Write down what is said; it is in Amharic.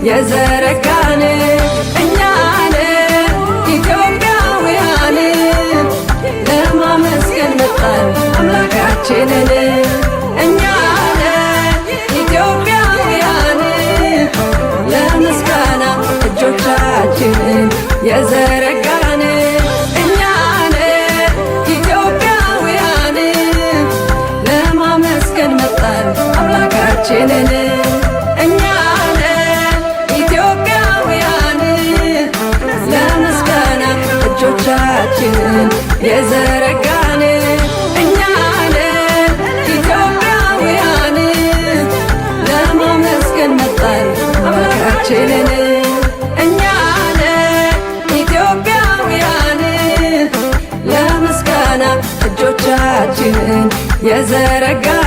የዘረጋን እኛን ኢትዮጵያውያን ለማመስገን መጣን አምላካችንን። እኛን ኢትዮጵያውያን ለምስጋና እጆቻችንን የዘረጋን እኛን ኢትዮጵያውያን ለማመስገን መጣን አምላካችንን። እኛን ኢትዮጵያውያን ለምስጋና እጆቻችንን የዘረጋን እኛን ኢትዮጵያውያን ለማመስገን መጣን አምላካችንን። እኛን ኢትዮጵያውያን ለምስጋና እጆቻችንን የዘረጋን።